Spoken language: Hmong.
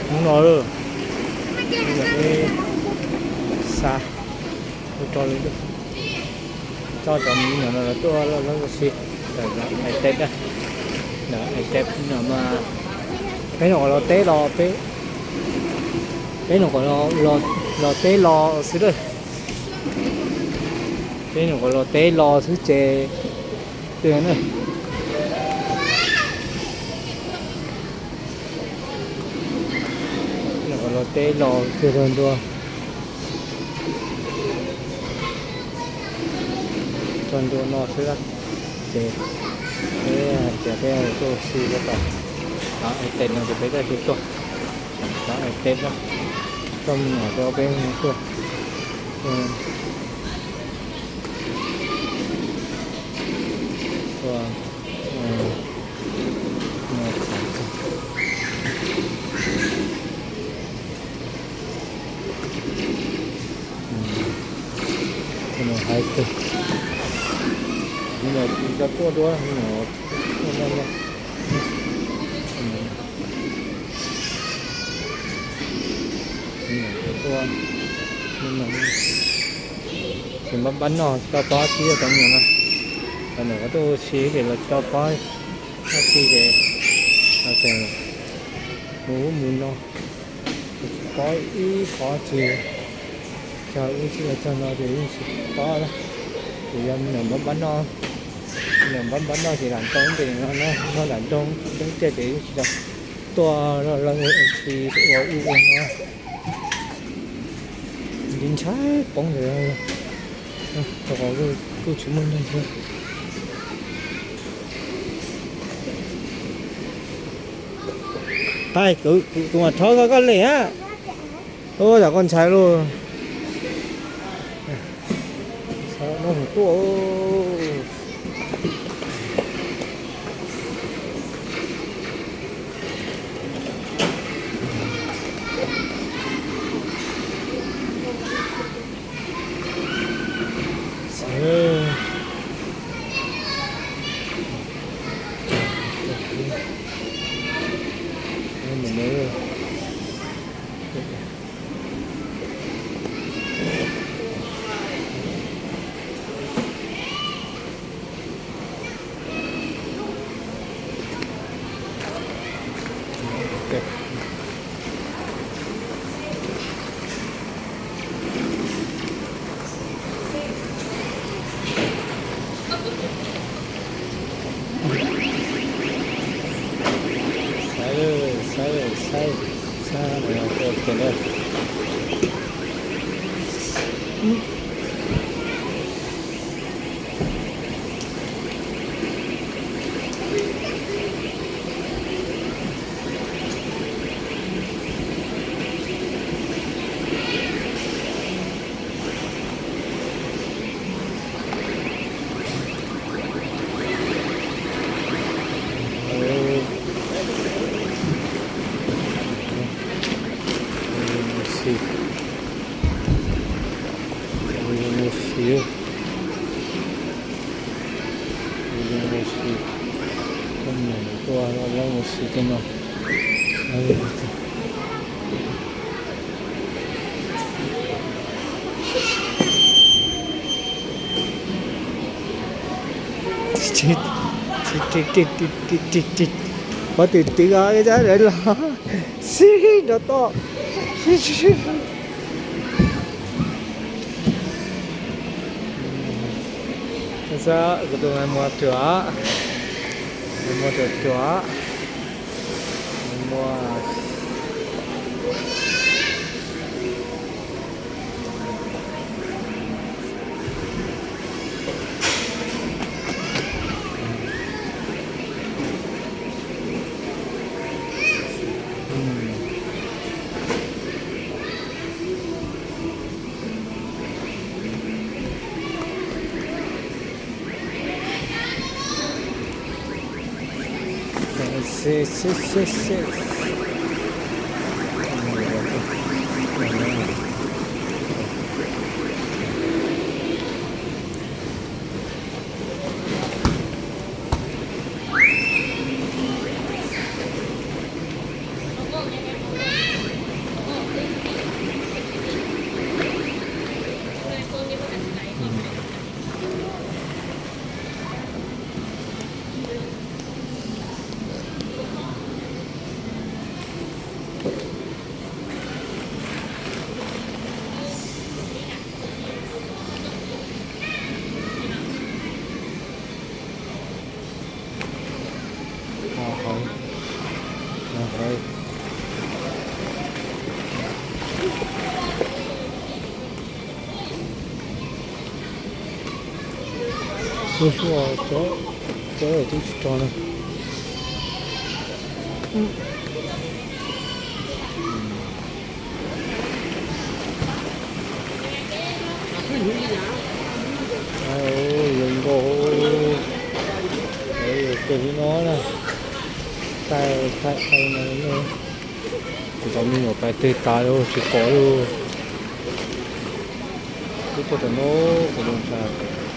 Hnub no lawm, peb xa ua rau li, coj cov me nyuam no los tuaj loj loj si, ntawm Aib Teb na, ntawm Aib Teb no mas peb nyuam qhuav los teb los peb, peb nyuam qhuav los teb los xwb lawm, peb nyuam qhuav los teb los xwb ces twg na. Nyuam qhuav los teb los kiag rau ntua, txog ntua no xwb ces peb hais tias peb tuaj ua si rau tom Aib Teb no ces peb thiaj li tuaj tom Aib Teb na, coj me nyuam rau peb tuaj ua, ua khav. Hais tias, hais tias tsis tau tuaj dua, tuaj no, tuaj, tsis npab npab noj tsis tau pab tib cov me nyuam no, cov ntawm ko tuaj ua si ces los tsis tau pab dab tsi ces los tseem mus ub mus no, tsis pab ib qho tsis, cog ub tsis cog no ces yeej tsis pab na. Ces yog me nyuam npab npab noj, me nyuam npab npab noj ces lam ntoo ces no noj lam ntoo tsis poob tiag ces yeej tsis tau tuaj loj loj ua si ua ub ua no. Nti ntshai poob ntawd, rau qhov kuj tsis muaj neeg thiab. Tais, kuv mam rho koj koj lem a. Ua yam koj ntshai lauj. Tuaj. Saib, saib, saib, saib, Mus si, mus si, mus si, koj niam tuaj los mus si tej no. Pob tw twv os, ib tsab lawv los xib nrov toj. Xab kuv tus me muag ruam, me muag ruam ruam, me muag. Lub suab cov, cov twb tsis rog na. Zoo nkauj, ces li no na. Thaij, thaij, thaij no. Kuv cov me nyuam pais twg tas lawm tsis pom lawm. Twb tuaj tom no, kuv zoo tshaj.